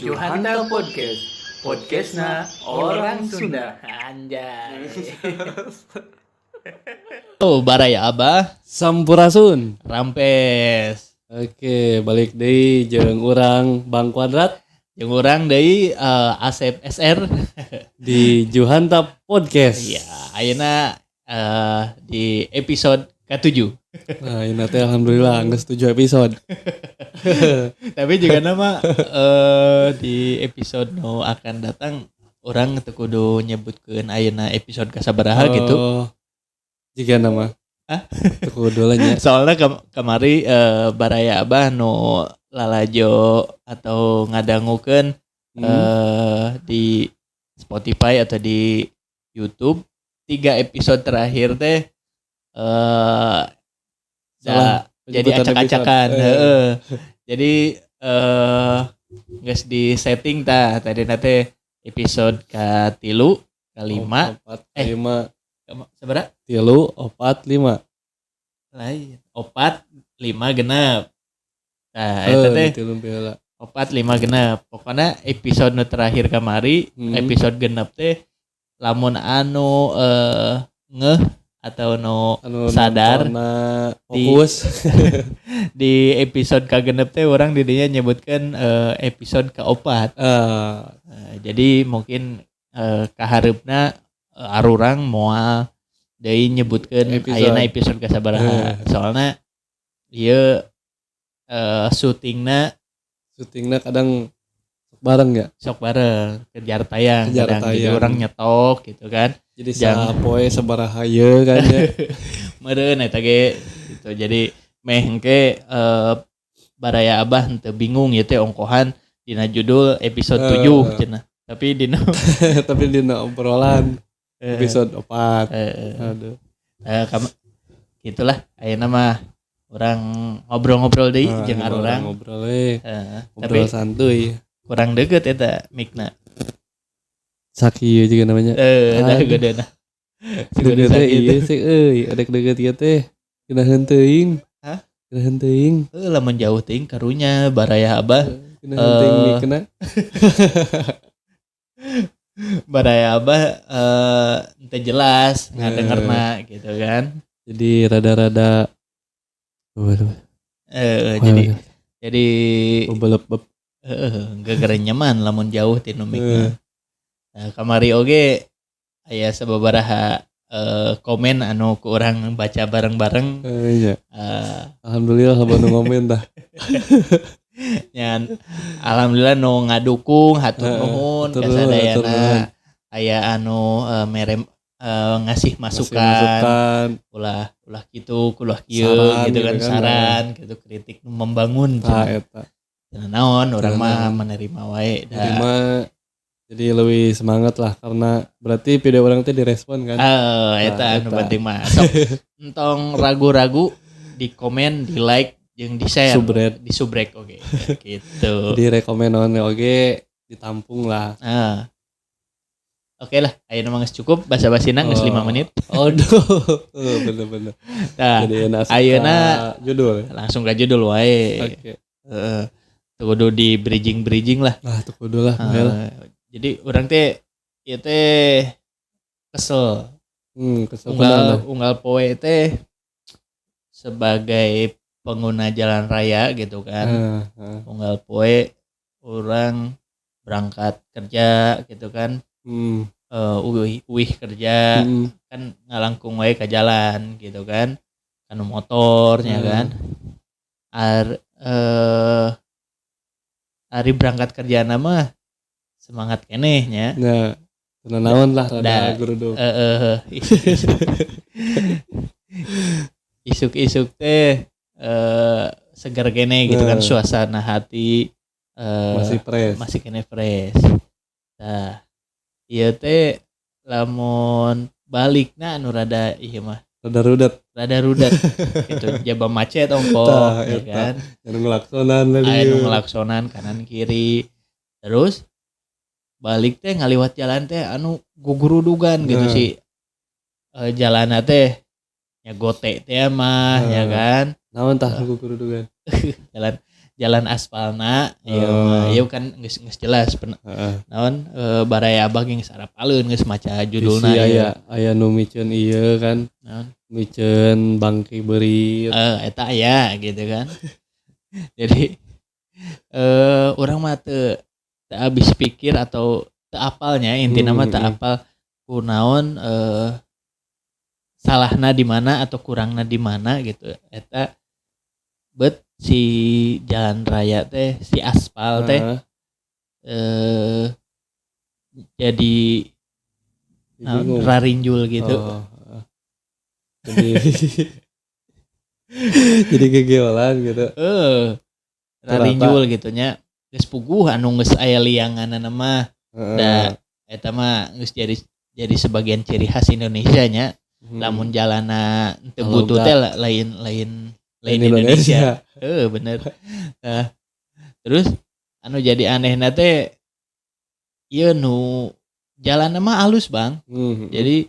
Juhanta Podcast, podcastna orang Sunda. Anjay. Oh, baraya Abah. Sampurasun. Rampes. Oke, balik deui jeung urang Bang Kuadrat. Jeung urang deui Asep SR di Juhanta Podcast. Iya, ayeuna di episode ke-7. Nah, ini teh alhamdulillah geus 7 episode. Tapi juga nama di episode nu akan datang urang teu kudu nyebutkeun ayeuna episode kasabaraha gitu. Oh, jiga nama. Hah? Teu kudu lah nya. Soalnya kamari baraya Abah nu lalajo atau ngadangukeun di Spotify atau di YouTube 3 episode terakhir teh Salah jadi penyebutan acak-acakan. Episode. Heeh. Jadi geus di setting tah tadi teh episode ka-3, ka-5, Opat, eh. lima. Sabaraha? 3, 4, 5. Lain. 4, 5, 6. Nah, eta teh 3 heula. 4, 5, 6. Pokoknya episode nu terakhir kamari, episode 6 teh lamun anu ngeh atau nu Anu sadar nontonna fokus. Di episode ka-6 teh urang di dinya nyebutkeun episode ka-4. Jadi mungkin kahareupna arurang moal deui nyebutkeun Episode. Ayeuna episode kasabaraha. Soalna ieu syutingna Syutingna kadang sok bareng ya. Sok bareng, kejar tayang Kejar kadang. Jadi tayang. urang nyetok gitu kan. Jadi sapoe sabaraha ieu kan ya. Meureun eta ge gitu. Jadi meh engke baraya Abah henteu bingung ieu teh ongkohan dina judul episode 7 cenah. Tapi dina Tapi dina obrolan episode 4. Aduh. Gitulah ayeuna mah urang ngobrol-ngobrol deui Nah, jeung arurang. Ngobrol we. Tapi Ngobrol santuy. Kurang deket eta mikna. Sakieu juga namanya. Dah Aduh. gede nah. Segede Deket teh sakieu iya teh. sih euy, adek deket ieu teh. Geunaheun teuing. Hah? Geunaheun teuing. Lamun jauh teuing karunya baraya Abah. Geunaheun teuing mikna. Baraya Abah teu jelas ngadengerna gitu kan. Jadi rada-rada. Waduh. Jadi Bebelep-beb. Heeh, nyaman lamun jauh tinu mikna. Nah, kamari oge aya sababaraha komen anu ku urang baca bareng-bareng. Iya. Alhamdulillah loba nu ngomen tah. Nya, alhamdulillah nu ngadukung hatur nuhun hatur nuhun, hatur kasadayana. Nuhun. Aya anu mere ngasih Ngasih masukan, masukan. Ulah ulah kitu, ulah kieu Saran gitu kan, gitu kan, saran gitu, kritik nu membangun Tah cenah. Eta. Cenah naon urang Cenah mah naon. menerima wae da. Menerima, jadi lebih semangat lah karena berarti video urang teh direspon kan. Eta Nah, anu eta. penting mah. Sok entong ragu-ragu di komen, di like, jeung di share. Subscribe. Di subrek oke. Gitu. Jadi rekomen naon oge ditampung lah. Ah. Oke lah, ayeuna mah geus cukup basa-basina geus Oh. 5 menit. Aduh, oh, bener-bener. Nah, Jadi enak ayeuna judul. Langsung ke judul wae. Oke. Heeh. Teu kudu di bridging-bridging lah. Nah, teu kudu lah, bae lah. Jadi urang teh ieu teh kesel. Kesel Unggal bener. unggal poe teh sebagai pengguna jalan raya gitu kan. Heeh. Unggal poe urang berangkat kerja gitu kan. Uwih, uwih kerja kan ngalangkung wae ke jalan gitu kan. Kanu motornya kan. Ari berangkat kerja mah semangat keneh nya. Nah, teu naon lah rada Da. geruduk. Isuk-isuk teh seger keneh gitu kan, suasana hati Masih fresh. Masih keneh fresh. Nah, ieu teh lamun balikna anu rada ieu mah Rada rudet. Rada rudet gitu, jaba macet ongkoh Tah, ya eta. kan. Anu ngelaksonan lah Aya nu dieu. ngelaksonan kanan kiri. Terus balik teh ngaliwat jalan teh anu gugurudugan gitu Nah. sih. Jalanna teh nya gote teh mah ya Nah. kan. Naon tah gugurudugan? Jalan Jalan aspalna ieu mah ieu kan geus geus jelas naon baraya abah ge geus arapaleun geus maca judulna ieu. Aya nu miceun ieu kan. Naon? Miceun bangke beurit. Eta aya gitu kan. Jadi urang mah teu habis pikir atau teu apalnya intina mah teu apal kunaon salahna di mana atau kurangna di mana gitu. Eta bet si jalan raya teh si aspal teh jadi rarinjul gitu. Jadi jadi gegeolan gitu. Rarinjul gitu nya. Geus puguh anu geus aya lianganna mah. Da eta mah geus jadi sebagian ciri khas Indonesia nya. Lamun jalanna teu butuh teh lain Indonesia. Bener. Nah, terus anu jadi anehna teh ieu nu jalanna mah alus, Bang. Jadi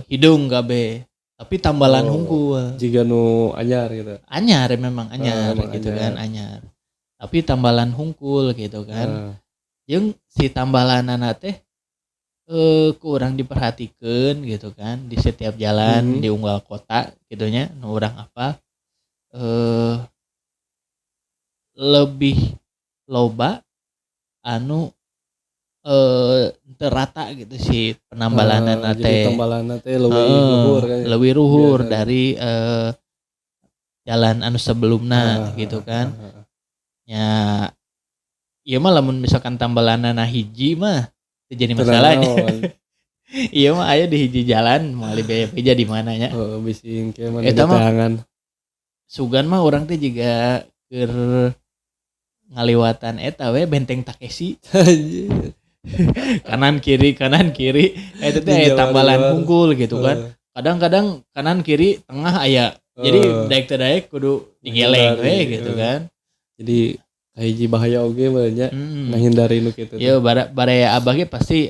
hidung kabeh tapi tambalan hungkul. Jiga nu anyar gitu. Anyar memang anyar gitu anyar. Kan anyar. Tapi tambalan hungkul gitu kan. Jeung si tambalanana teh kurang diperhatikan gitu kan di setiap jalan di unggal kota gitu nya nu urang apa lebih loba anu terata gitu si penambalanana teh. Jadi tambalanna teh leuwih luhur kan. Leuwih luhur dari jalan anu sebelumna gitu kan. Ya ieu mah lamun misalkan tambalanana hiji mah jadi masalahnya. Iya mah aya di hiji jalan moal beja di mana nya. Heeh, bisi engke mah tangan. Sugan mah urang teh jiga keur ngaliwatan eta we Benteng Takeshi. Kanan kiri eta teh aya tambalan hungkul gitu kan. Kadang-kadang kanan kiri tengah aya. Jadi daek teh daek kudu digeleng we gitu kan. Jadi hiji bahaya oge mah nya ngahindari nu kitu. Ieu baraya abah ge pasti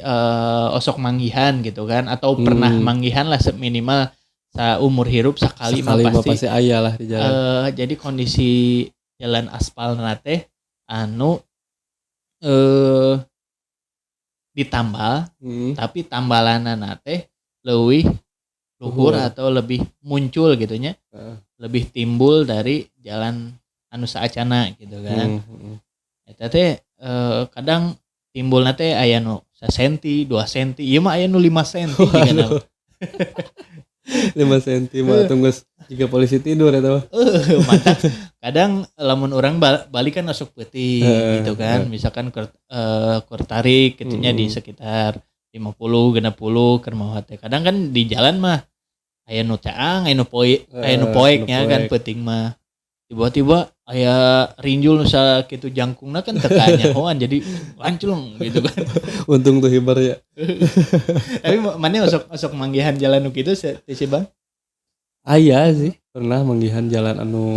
osok manggihan gitu kan atau pernah manggihan lah minimal saumur hirup sakali mah pasti aya lah di jalan. Jadi kondisi jalan aspal teh anu ditambal tapi tambalanana teh leuwih luhur atau lebih muncul gitu nya. Lebih timbul dari jalan anu saacana gitu kan. Eta teh kadang timbulna teh aya nu 1 senti, 2 senti, ieu mah aya nu 5 senti jigana. 5 senti mah tunggu jika polisi tidur eta mah. Mantap. Kadang lamun urang balik kan masuk peuting gitu kan. Misalkan keur tarik kitu nya di sekitar 50, 60 keur mawa teh. Kadang kan di jalan mah aya nu caang, aya nu poek, aya nu poeknya kan peuting mah. Tiba-tiba aya rinjul nu sakitu jangkungna kan teu kanyahoan jadi lancung gitu kan. Untung tuh hibar ya. Tapi mana osok manggihan jalan nu kitu sih Bang? Aya sih, pernah manggihan jalan anu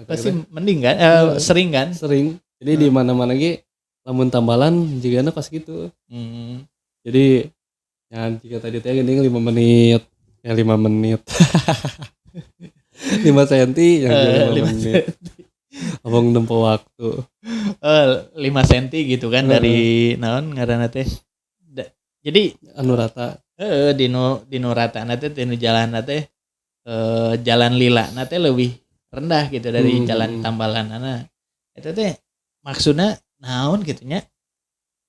pasti mending kan? Sering kan? Sering. Jadi di mana-mana ge lamun tambalan jigana pas gitu. Jadi ya jika tadi teh geuning 5 menit. Ya 5 menit. 5 senti yang 5 menit. Abang nempo waktu. 5 senti gitu kan dari naon ngaranna teh. Jadi anu rata. Heeh, di nu ratana teh di nu jalanna teh jalan lila na teh lebih rendah gitu dari jalan tambalanana. Eta teh maksudna naon gitu nya?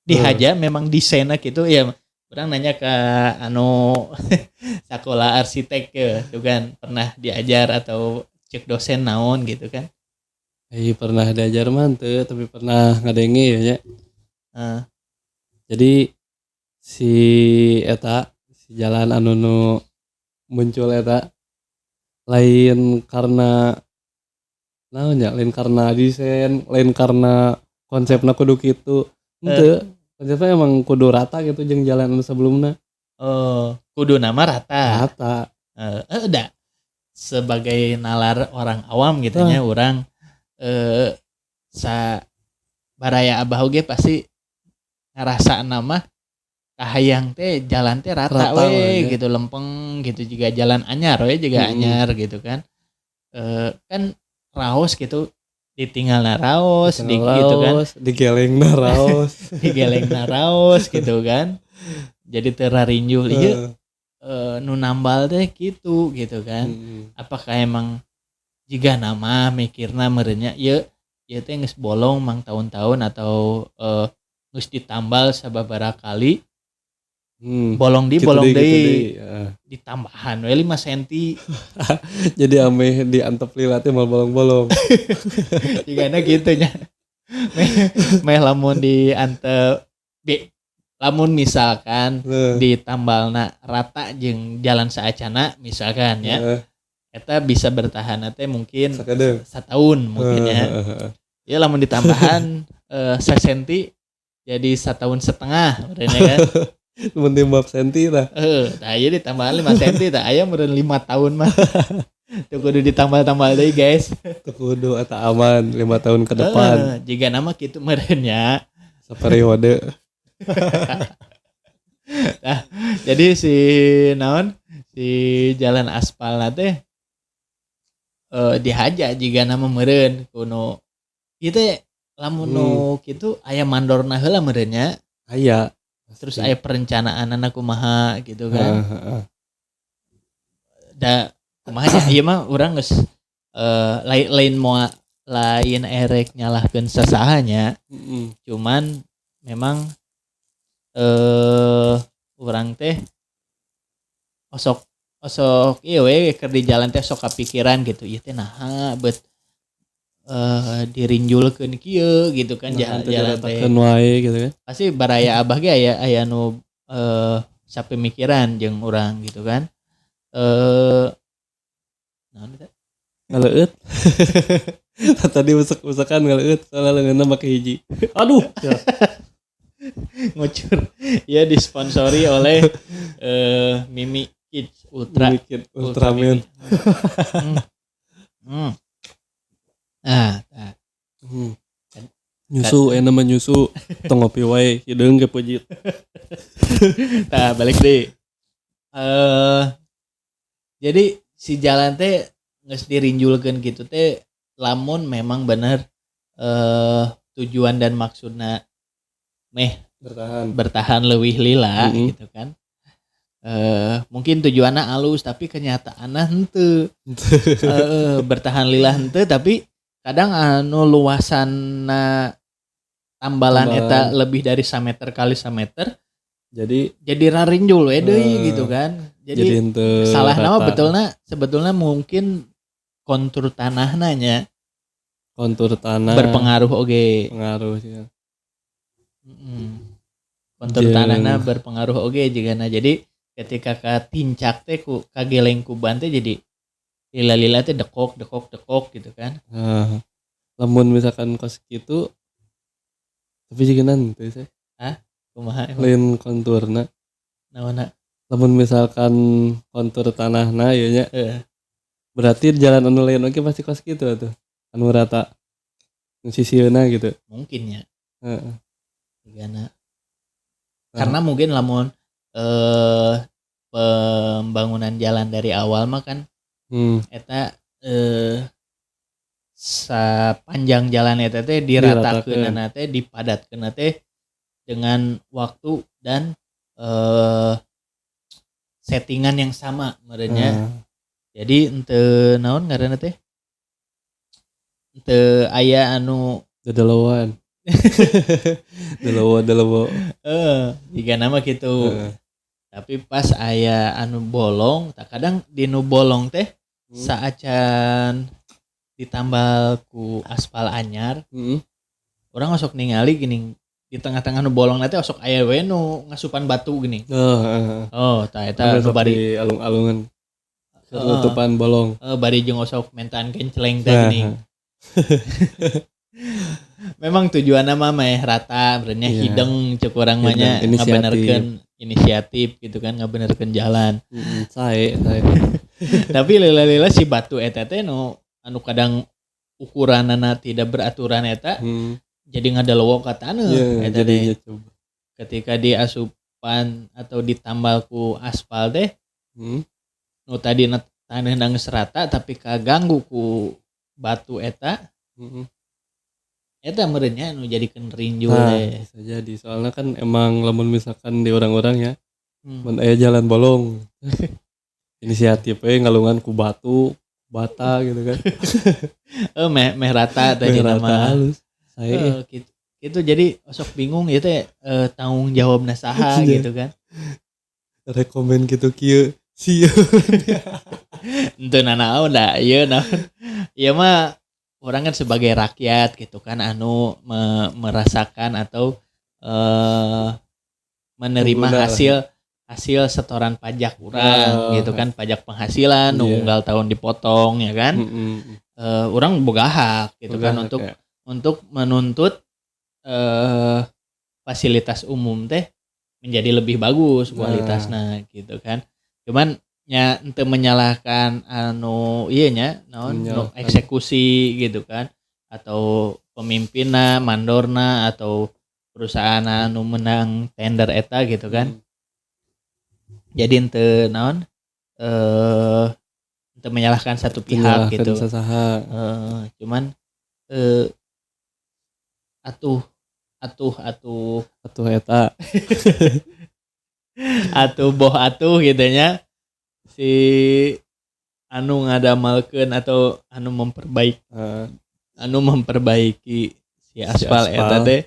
Dihaja memang desainna gitu ya. Orang nanya ke anu sekolah arsitek ya, itu kan pernah diajar atau cek dosen naon gitu kan? Pernah diajar mah teu, tapi pernah ngadenge ya nya. Jadi si eta si jalan anu nu muncul eta lain karena naon nya, lain karena desain, lain karena konsepna kudu kitu. Henteu. Konsepnya emang kudu rata gitu jeung jalan anu sebelumna. Oh, kudu nama rata. Rata. Udah. Sebagai nalar orang awam gitu nya urang sa baraya abah oge pasti ngarasa nama kahayang teh jalan teh rata we gitu lempeng gitu juga jalan anyar we juga anyar gitu kan. Kan raos gitu Ditinggalna raos di gitu kan. Digelengna raos. Digelengna raos gitu kan. Jadi teu rarinjul ieu nu nambal teh kitu gitu kan. Apakah emang jiga nama mikirna meureun nya ieu ieu teh geus bolong mang tahun-tahun atau geus ditambal sababaraha kali. Bolong di bolong deui. Ditambahan we 5 cm. Jadi ameh diantep lila teh mal bolong-bolong. Jigana kitu nya. Meh lamun diantep lamun misalkan ditambalna rata jeung jalan saacana misalkan ya. Eta bisa bertahan teh mungkin setahun mungkin ya. Ya lamun ditambahan 1 senti jadi 1,5 tahun meureun kan. Mun 5 senti tah. Tah ieu ditambahan 5 senti tah aya meureun 5 tahun mah. Teu kudu ditambal-tambal deui guys. Teu kudu eta aman 5 tahun ke depan. Jiga nama kitu meureun nya. Saperiode. Nah, jadi si naon si jalan aspal teh dihaja jiga nama meureun kuno. Ieu teh lamun nu kitu aya mandorna heula meureun nya. Aya. Terus aya perencanaanana kumaha gitu kan. Da kumaha nya ieu mah urang geus lain moal lain erek nyalahkeun sasaha nya. Cuman memang urang teh osok osok ieu we keur di jalan teh sok kapikiran gitu ieu teh naha beut dirinjulkeun kieu gitu kan nah, jalan teh wae gitu kan. Pasti baraya abah ge aya nu sapemikiran jeung urang gitu kan. Naon eta? Ngaleueut. Tadi usek-usekan ngaleueut soalna leungeunna make hiji. Aduh. Ya. Ngucur. Ya disponsori oleh Mimi Kids Ultra. Mimi Kids Ultraman. Nah. Nyusu enak mah nyusu tong ngopi wae hideung ge peujeut. Tah balik deui. Jadi si jalan teh geus dirinjulkeun gitu teh lamun memang bener tujuan dan maksudna meh bertahan leuwih lila gitu kan. Mungkin tujuanna alus tapi kenyataanna henteu. Bertahan lila henteu tapi kadang anu luasanna tambalan eta lebih dari 1 meter kali 1 meter jadi rarinjul we deui gitu kan. Jadi salah nama betulna sebetulnya mungkin kontur tanahna nya. Kontur tanah berpengaruh oge. Pengaruh sih. Kontur tanahna berpengaruh oge jigana. Jadi ketika katincak teh ku kageleng ku ban teh jadi lila-lila teh dekok dekok dekok gitu kan. Lamun misalkan kos kitu tapi jigana teu sih. Hah? Kumaha emang? Lain konturna. Naonna? Lamun misalkan kontur tanahna ieu nya. Berarti jalan anu lain oge pasti kos kitu atuh. Anu rata. Nu sisieuna gitu. Mungkin ya. Heeh. Jigana. Karena mungkin lamun pembangunan jalan dari awal mah kan eta sepanjang jalan eta teh diratakeunana teh dipadatkeunna teh dengan waktu dan settingan yang sama merenya. Jadi henteu naon ngaranna teh? Henteu aya anu dedelewan. Delewo. Jigana mah kitu. Tapi pas aya anu bolong, tak kadang di nu bolong teh saacan ditambal ku aspal anyar. Orang osok ningali gini di tengah-tengah nu bolong teh osok aya we nu ngasupan batu gini. Oh, tah eta nu bari alung-alungan. Nutupan bolong. Bari jeung osok mentaan kenceleng teh gini. Memang tujuanna mah meh rata, berenya hideng cek urang mah nya ngabenerkeun inisiatif gitu kan, ngabenerkeun jalan. Sae. Tapi lila-lila si batu eta teh nu anu kadang ukuranana tidak beraturan eta jadi ngadalewok ka taneuh eta teh. Ketika diasupan atau ditambal ku aspal teh nu tadina taneuhna geus rata tapi kaganggu ku batu eta. Eta meureun nya nu jadikeun rinjul Nah, teh. bisa jadi soalnya kan emang lamun misalkan di orang-orang ya, Hmm. mun aya jalan bolong inisiatif we ngalungan ku batu bata gitu kan. Meh meh rata tadi Meh rata nama. halus. Saya Gitu. Itu jadi osok bingung ieu teh tanggung jawabna saha Iya. gitu kan. Rekomen gitu kieu sieun. Henteu nanaon da ieu naon. Ieu mah urang kan sebagai rakyat gitu kan anu merasakan atau menerima Pengguna lah. hasil hasil setoran pajak urang Oh. gitu kan, pajak penghasilan nu Iya. unggal tahun dipotong ya kan. Heeh. Urang boga hak gitu Boga kan hak, untuk ya. untuk menuntut fasilitas umum teh menjadi lebih bagus kualitasna gitu kan. Cuman nya henteu menyalahkan anu ieu nya naon nu Menyalahkan. eksekusi gitu kan atau pemimpinna, mandorna atau perusahaan anu menang tender eta gitu kan. Jadi henteu naon henteu menyalahkan satu pihak Menyalahkan gitu. sasaha. Cuman atuh atuh atuh Atuh eta atuh boh atuh gitu nya si anu ngadamalkeun atau anu memperbaiki Heeh. anu memperbaiki si aspal, aspal. eta teh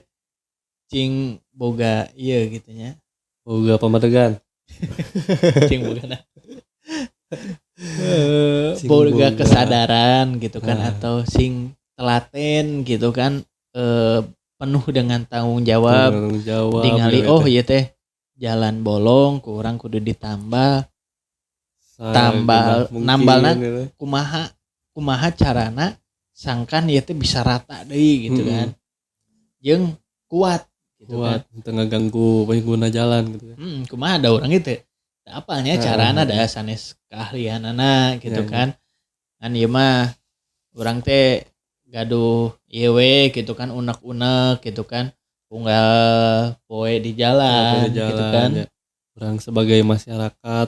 cing boga ieu gitu nya Boga pamadegan. cing boga na. Sing Boga boga. kesadaran gitu kan Ah. atau sing telaten gitu kan penuh dengan tanggung jawab. Tanggung jawab Ningali gitu oh teh. iya teh jalan bolong kurang kudu ditambal tambal Mungkin nambalna gitu. kumaha kumaha carana sangkan ieu teh bisa rata deui gitu Mm-mm. kan jeung kuat gitu Kuat kan teu ngaganggu pengguna jalan gitu kan. Kumaha ada orang itu apalnya Heeh. carana da sanes keahlianana gitu Ya, ya. kan kan ieu mah urang teh gaduh ieu we gitu kan unek-unek gitu kan unggal poe di jalan, Jalan, gitu kan ya. Orang sebagai masyarakat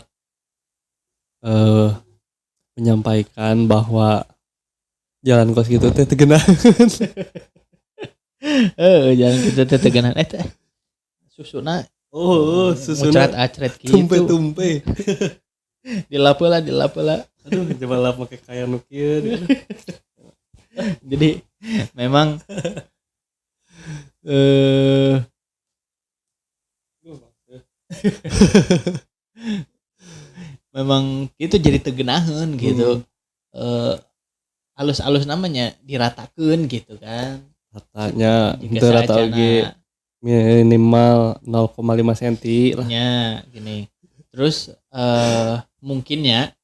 menyampaikan bahwa jalan kos gitu teh teu geunaheun. Jalan gitu teh teu geunaheun teh susuna. Oh, susuna mucrat acret gitu. Tumpe-tumpe. Dilap heula, dilap heula. Aduh, coba lap make kaya nu kieu. Jadi memang memang itu jadi teu geunaheun gitu. Alus-alus namanya diratakeun gitu kan. Ratanya Jika henteu rata saacana. oge minimal 0,5 senti lah. Nya gini. Terus mungkinnya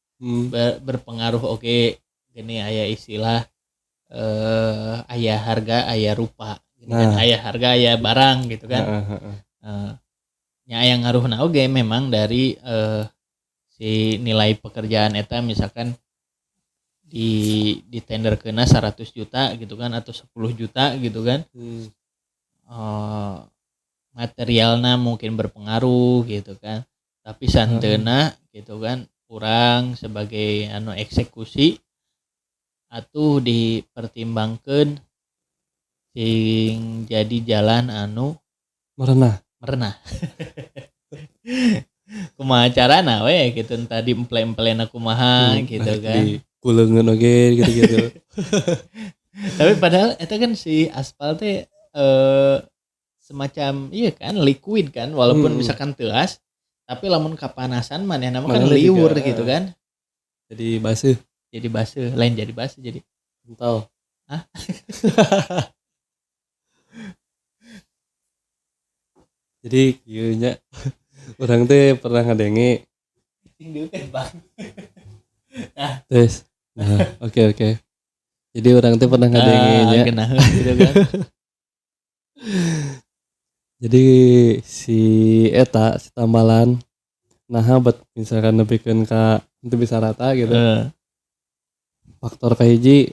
berpengaruh oke gini aya istilah aya harga aya rupa gini kan Nah. aya harga aya barang gitu kan. Heeh, heeh. Nya aya ngaruhna oge memang dari si nilai pekerjaan eta misalkan di ditenderkeunna 100 juta gitu kan atau 10 juta gitu kan. Materialna mungkin berpengaruh gitu kan. Tapi santeuna gitu kan urang sebagai anu eksekusi atuh dipertimbangkeun sing jadi jalan anu Merenah. Merenah. Kumaha carana we gitu tadi emple-emplena kumaha gitu Rek kan. Di kuleungeun oge gitu-gitu. Tapi padahal eta kan si aspal teh semacam iya kan liquid kan walaupun misalkan teuas tapi lamun kapanasan manehna mah kan Manehna liur juga, gitu kan. Jadi baseuh. Jadi baseuh, lain jadi baseuh jadi Kental. Hah? Jadi kieu nya urang teh pernah ngadenge Sing dieu teh, Bang. Nah. Terus. Nah, oke oke. Jadi urang teh pernah ngadenge nya. Geunaheun gitu kan. Jadi si eta si tambalan naha bet misalkan nepikeun ka henteu bisa rata gitu. Heeh. Faktor kahiji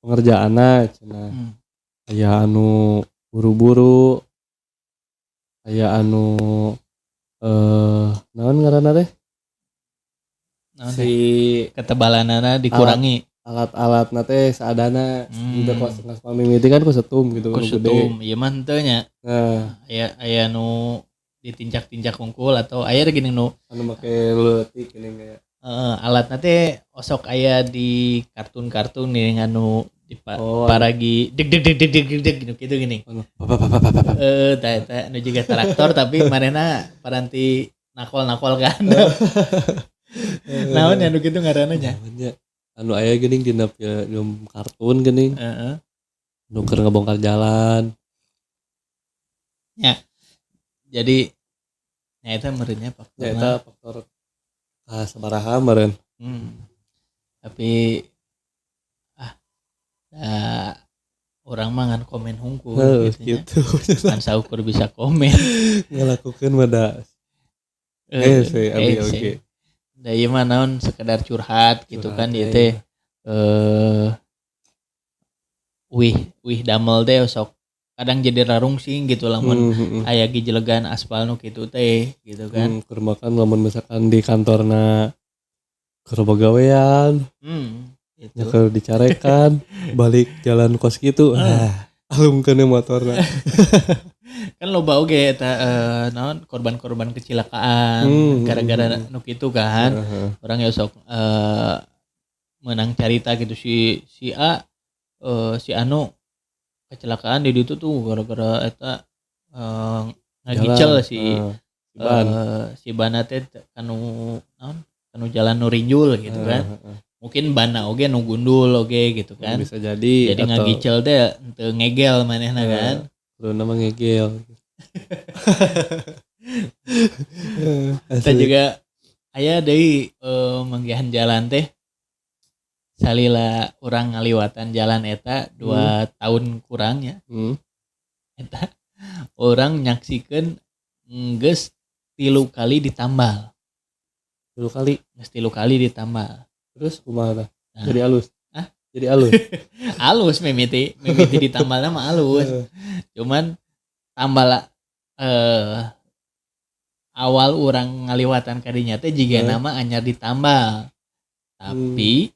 pengerjaanna cenah. Aya anu buru-buru, aya anu naon ngaranna teh? Naon Si teh? Ketebalanana dikurangi. Alat-alatna teh saadana. Teu kos ngaspal mimiti kan ku setum gitu ku nu gede. Setum ieu mah henteu nya. Nah, Aya aya nu ditincak-tincak hungkul atau aya gini nu anu make leutik geuning kayak alatna teh osok aya di kartun-kartun nih anu di Oh, paragi deg deg deg deg deg deg deg gitu gitu gini. Anu pa. Eh, tah eta nu jiga traktor tapi manehna paranti nakol-nakol kan. Naon anu kitu ngaranna nya? Naon nya? Anu aya geuning dina film kartun geuning. Nu keur ngebongkar jalan. Ya. Jadi nya eta meureun nya Ya faktorna. eta faktor sabaraha meureun. Tapi da urang mah ngan komen hungkul Heuh, gitu nya. gitu. Ngan saukur bisa komen. Ngalakukeun mah da sih abi oge. Da ieu mah naon sekedar curhat gitu Curhat kan ieu we. teh uih uih damel teh sok kadang jadi rarungsing gitu lamun Heeh. aya gijelegan aspal nu kitu teh gitu kan. Keur makan lamun misalkan di kantorna keur bagawean, Gitu. nya keur dicarekan, balik jalan kos kitu, alungkeun motorna. Kan loba oge eta naon korban-korban kecelakaan gara-gara nu kitu kan. Orang ya sok menang carita gitu si si A si anu kecelakaan di ditu tuh gara-gara eta ngagicel si Si ban. Si bana teh kanu naon kanu jalan nu rinjul gitu kan. Mungkin bana oge nu gundul oge gitu kan. Bisa jadi Jadi atau ngagicel teh teu ngegel manehna kan. Kuduna mah ngegel. Kita juga aya deui manggihan jalan teh salila urang ngaliwatan jalan eta 2 tahun kurang ya. Eta urang nyaksikeun geus 3 kali ditambal. 3 kali? Geus 3 kali ditambal. Terus kumaha tah? Nah. Jadi alus? Hah? Jadi alus? Alus mimiti ditambalna mah alus. Cuman tambal awal urang ngaliwatan kadinya teh jiga nama anyar ditambal. Tapi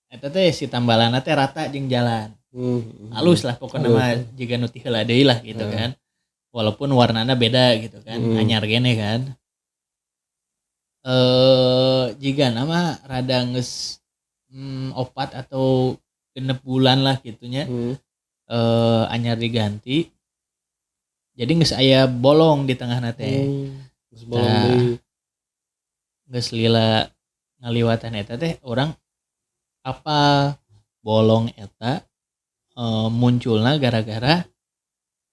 eta teh si tambalanna teh rata jeung jalan. Halus lah pokoknya mah jiga nu ti heula deui lah gitu kan. Walaupun warnana beda gitu kan, anyar gene kan. Jiga nama rada geus 4 atau 6 bulan lah gitunya. Anyar diganti. Jadi geus aya bolong di tengahna teh. Geus bolong deui. Geus lila ngaliwatan eta teh urang apa bolong eta munculna gara-gara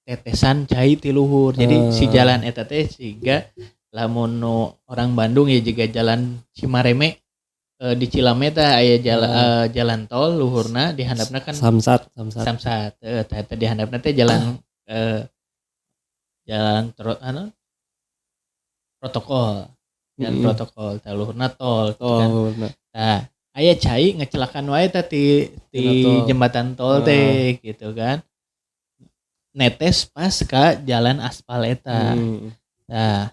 tetesan cai ti luhur. Jadi si jalan eta teh siga lamun nu orang Bandung ya jiga jalan Cimareme di Cilame teh aya jalan tol luhurna di handapna kan Samsat. Samsat. Eta di handapna teh jalan jalan anu protokol. Jalan protokol teh luhurna tol gitu kan. Nah, aya cai ngecelakan wae teh ti jembatan tol teh gitu kan. Netes pas ka jalan aspal eta. Nah,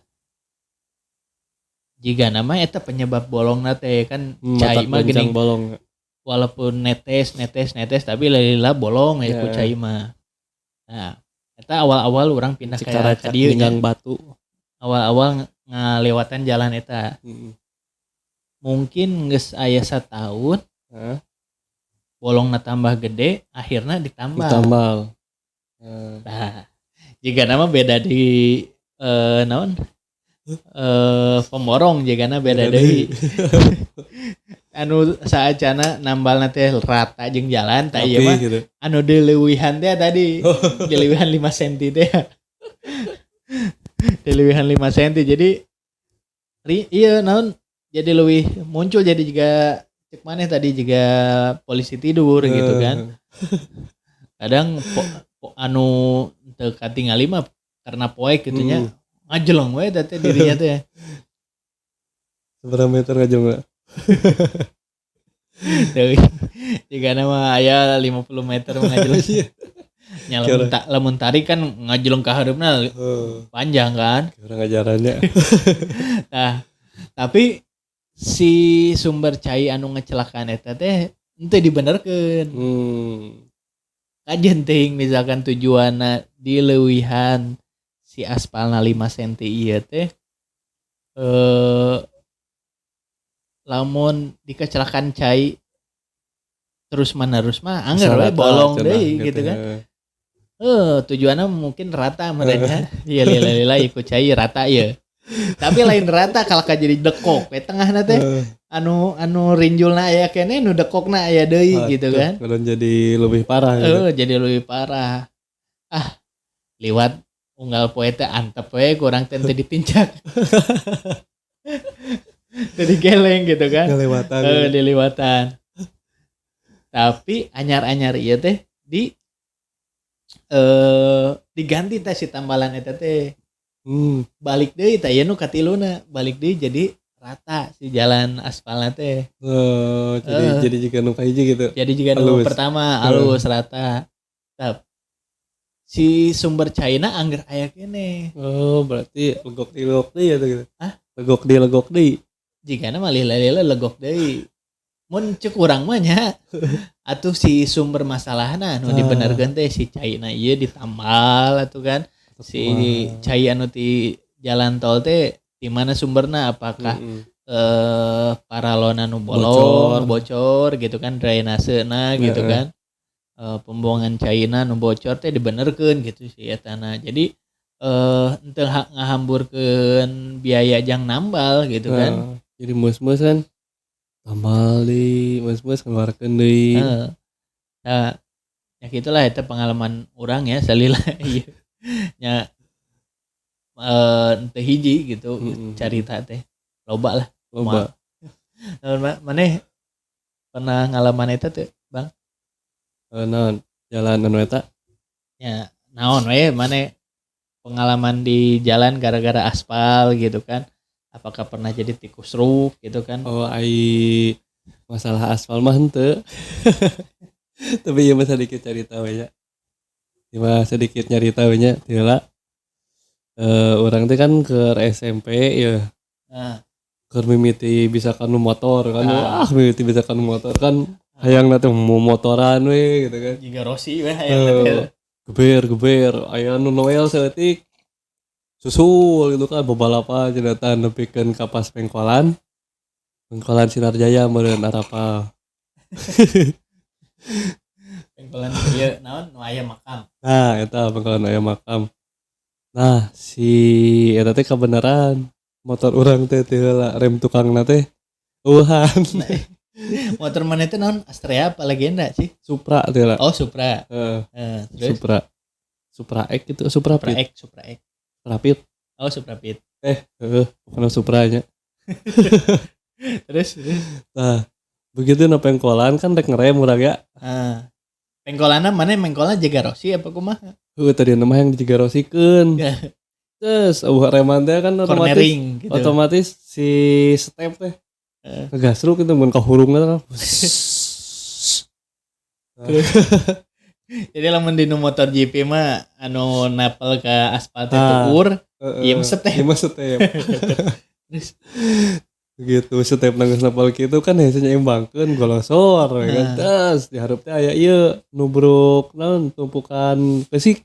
jiga nama eta penyebab bolongna teh kan cai mah geuning bolong. Walaupun netes tapi lila bolong ya ku cai mah. Nah, eta awal-awal urang pindah ka dieu nya. Batu. Awal-awal ngalewatan jalan eta. Mungkin geus aya satahun. Bolongna tambah gede, akhirna ditambal. Ditambal. Nah, jika nama beda di naon? Pemborong jigana beda deui. Anu saacana nambalna teh rata jeung jalan tah ieu mah gitu. Anu dileuwihan teh tadi. Dileuwihan 5 cm teh. Dileuwihan 5 cm jadi iya naon jadi leuwih muncul jadi juga cek maneh tadi juga polisi tidur gitu kan. Kadang anu teu katingali mah karena poek gitu nya. Ngajelong we teh dirinya teh. Seberapa meter ngajelong? Jika nama aya 50 meter ngajelong. Nya lamun tarik kan ngajelong ka hareupna panjang kan. Urang ngajarannya. Nah, tapi si sumber cai anu ngecelakaan eta teh Henteu dibenerkeun. Kajen teuing misalkan tujuanna dileuwihan si aspalna 5 cm ieu teh lamun dikecelakaan cai terus menerus mah angger we bolong deui gitu kan. Tujuanna mungkin rata mereka. Iya lila-lila ikut cai rata ya. Tapi lain rata kalau jadi dekok we tengahna teh anu anu rinjulna aya keneh nu dekokna aya deui gitu kan. Kalau jadi lebih parah gitu. Jadi lebih parah. Ah, liwat unggal poe teh antep we kurang teh teu ditincak. Teu digeleng gitu kan. Kelewatan. Diliwatan. Tapi anyar-anyar ieu teh di diganti teh si tambalan eta teh. Balik deui teh ieu nu katiluna, balik deui jadi rata si jalan aspalna teh. Jadi jiga nu kahiji gitu. Jadi jiga nu pertama alus rata. Tap. Si sumber caina angger aya keneh. Oh, berarti legok deui ya gitu. Hah? Legok deui. Jigana mah lila-lila legok deui. Mun ceuk urang mah nya atuh si sumber masalahna anu dibenerkeun teh si caina ieu ditambal atuh kan. Si cai anu ti jalan tol teh di mana sumberna, apakah paralona nu bolong, bocor gitu kan, drainasena gitu kan. Pembuangan caina nu bocor teh dibenerkeun gitu si etana. Jadi henteu ngahamburkeun biaya jang nambal gitu kan. Jadi mus-mus kan tambal deui, mus-mus keluarkeun deui. Nah, ya gitulah eta pengalaman urang ya salila ieu. Nya teu hiji gitu carita teh. Loba lah. Loba. Maneh pernah ngalaman eta teu, Bang? Naon? Jalan anu eta? Ya, naon we maneh pengalaman di jalan gara-gara aspal gitu kan? Apakah pernah jadi tikus ruk gitu kan? Oh, ai masalah aspal mah henteu. Tapi ieu mah sedikit carita we nya. Ieu mah sedikit nyarita we nya teu heula. Urang teh kan ke SMP ya. Keur mimiti bisa kanu motor kan. Wah, mimiti bisa kanu motor kan. Hayangna teh mau motoran we gitu kan. Jiga Rossi we hayangna teh. Geber aya nu Noel saeutik. Susul gitu kan bebalapan cenah nepikeun ka pas pengkolan. Pengkolan Sinar Jaya meureun arapal. Pengkolan ieu naon nu aya makam. Nah, eta pengkolan aya makam. Nah, si eta teh kabeneran motor urang teh teu heula rem tukangna teh eueuhan. Motor mana teh naon? Astrea apa Legenda sih? Supra teh lah. Oh, Supra. Terus? Supra. Supra X gitu, Supra Supra X, Supra X. Rapid. Oh, Supra Pit. Bukan Supranya. Terus. Nah, begitu na pengkolan kan rek ngerem urang ya. Pengkolanna mana pengkolan jaga Rossi apa kumaha? Tadi nama yang dijaga Rossikeun. Terus reman teh kan otomatis cornering, gitu. Otomatis si step teh. Ngegasruk itu mun ka hurungna kan. Jadi lamun di motor GP mah anu napel ke aspal teh tukur, ieu mah step. Ieu mah step. Terus gitu step nangis napel kitu kan hese nyeimbangkeun golosor kan. Terus dihareup teh aya ieu nubruk naon tumpukan pesik.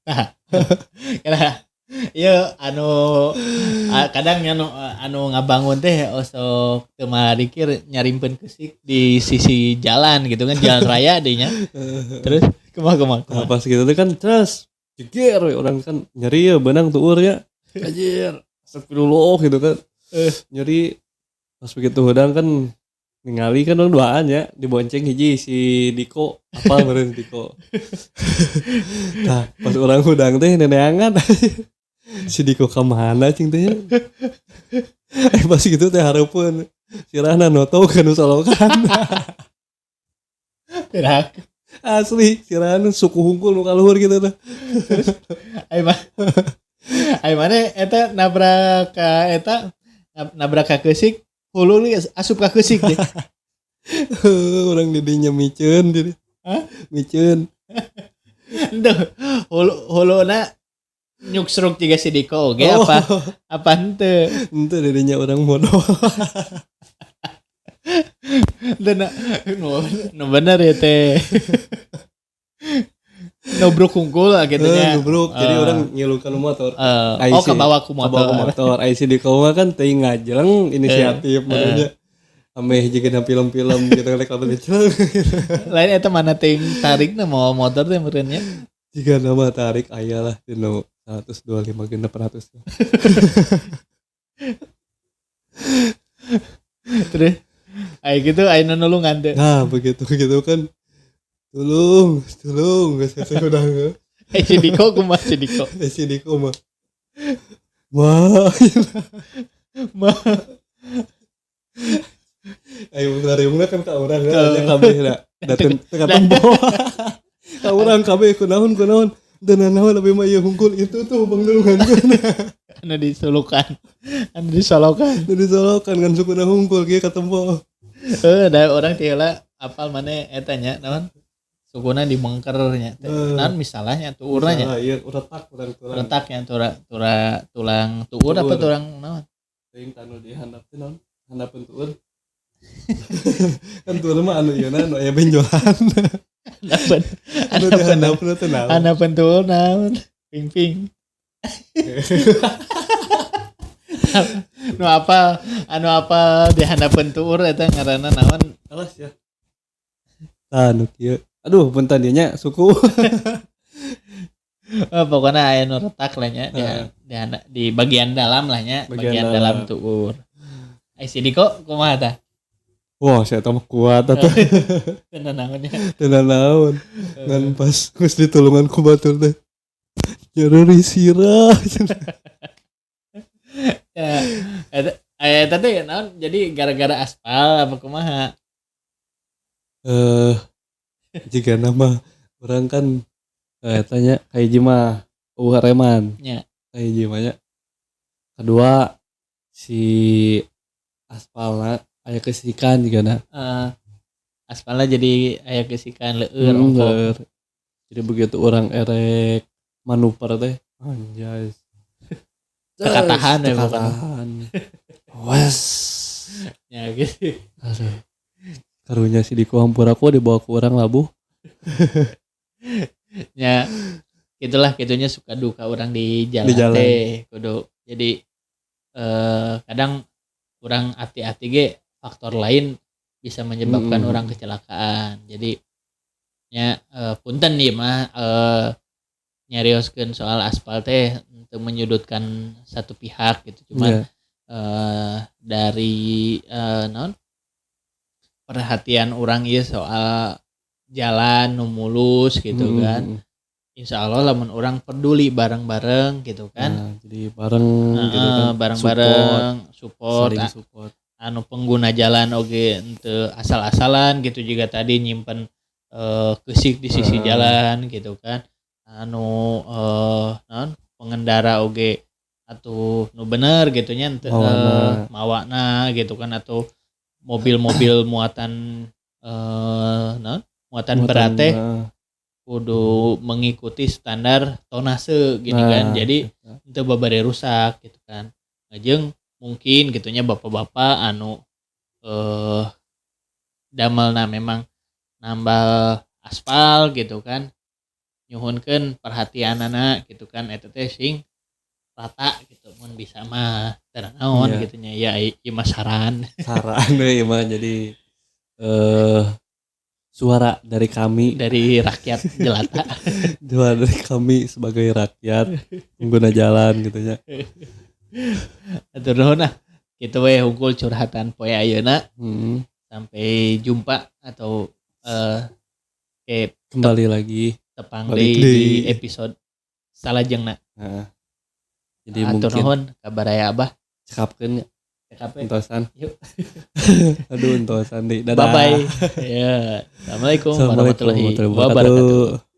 Nah, kira ieu anu kadang anu ngabangun teh osok teu marikir nyarimpeun keusik di sisi jalan gitu kan, jalan raya deh nya. Terus kumaha. Nah, pas gitu teh kan terus jeger we urang kan nyeri ya benang tuur ya. Anjir, astagfirullah gitu kan. Nyeri pas begitu hudang kan ningali kan urang duaan ya, dibonceng hiji si Diko, apa meureun Diko. Nah, pas urang hudang teh neneangan. Si Diko ka mana cing teh? Pas gitu teh hareupeun sirahna noto kana solokan. Terak. Asli sirahna suku hungkul nu kaluhur gitu teh. Terus ai mana eta nabrak ka eta nabrak ka keusik, hulu asup ka keusik deh. Urang di dinya miceun jadi. Hah? Miceun. Henteu, huluna nyuksruk juga si Diko oge. Oh. Apa henteu? Henteu didinya urang bodoh. Dan nu bener ya teh. Nubruk hungkul lah gitu nya. Nubruk. Jadi urang ngilukan motor. Oh kebawa ku motor. Kebawa ku motor. Ai si Diko mah kan teuing ngajeleng inisiatif meureunnya. Ameh jiga film-film gitu rek lamun dijeleng. Lain eta mana teuing tarikna mawa motor teh meureun nya. Jiga nama tarik aya lah dina 125 600. Terus ai gitu ai nu nulungan teh. Nah, begitu gitu kan. Tulung, geus saya udah geus. Si Diko kumaha si Diko? Si Diko mah. Mah. Mah. Ayo lariungna kan ka urang nya kabeh da. Da teu katempo. Ka urang kabeh kunaon. Teu nanaon lebih mah ieu hungkul itu tuh bang nulungankeun. Anu disulukan. Anu disolokan. Anu disolokan kan sukuna hungkul kieu katempo. Heuh, da urang teh heula apal maneh eta nya naon? Sukuna dimengker nya. Naon misalnya tuurna nya. Iya, retak urang tulang. Retaknya tulang tuur apa tulang naon? Teuing tanu di handap teh naon? Handapeun tuur. Kan tuur mah anu ieu na anu aya benjolan. Handapeun. Handapeun teh naon? Handapeun tuur naon? Ping-ping. Nu apa di handapeun tuur eta ngaranna naon? Alas ya. Anu kieu. Aduh, punten dieu nya suku. Pokoknya aya nu retak lah nya di bagian dalam lah nya, bagian dalam tuur. Ai si Diko kumaha tah? Wah, saya mah kuat atuh. Teu naon nya. Teu naon. Ngan pas geus ditulungan ku batur teh. Nyeri sirah. Ya, eta teh naon jadi gara-gara aspal apa kumaha? Jika nama orang kan tanya kahiji mah eueuh reman nya. Kahiji mah nya. Kedua si aspalna aya kesikan jigana. Aspalna jadi aya kesikan leueur ongkoh. Jadi begitu orang erek manuver teh anjay. Kekatahan ya kekatahan. Wes. Ya gitu. Aduh. Karunya si Diko hampura ku dibawa ke urang labuh. Ya itulah gitunya suka duka orang di jalan teh kudu. Jadi kadang orang hati-hati ge faktor lain bisa menyebabkan orang kecelakaan. Jadi nya punten nih mah nyarioskeun soal aspal teh untuk menyudutkan satu pihak gitu. Cuman dari naon perhatian orang ieu soal jalan nu mulus gitu kan. Insya Allah lamun orang peduli bareng-bareng gitu kan. Nah, jadi bareng gitu kan. Bareng-bareng support, support. Anu pengguna jalan oge henteu asal-asalan gitu juga tadi nyimpen keusik di sisi jalan gitu kan. Anu naon pengendara oge atuh nu bener gitu nya henteu mawana gitu kan, atau mobil-mobil muatan naon muatan berat teh kudu mengikuti standar tonase gini kan. Jadi henteu babare rusak gitu kan. Ngajeng mungkin gitunya bapak-bapak anu damelna memang nambal aspal gitu kan. Nyuhunkeun perhatianana gitu kan eta teh sing rata gitu mun bisa mah teu naon gitu nya ya ieu mah saran. Saran we ieu mah jadi suara dari kami, dari rakyat jelata. Suara dari kami sebagai rakyat pengguna jalan gitu nya. Atur nuhun ah. Kitu we hungkul curhatan poe ayeuna. Sampai jumpa atau kembali lagi tepang di episode salajengna. Heeh. Jadi atur mungkin nuhun kabar aya Abah. Cekapkeun nya. Cekapkeun. Entosan. Yuk. Aduh entosan deui. Dadah. Bye bye. Ya. Assalamualaikum warahmatullahi wabarakatuh.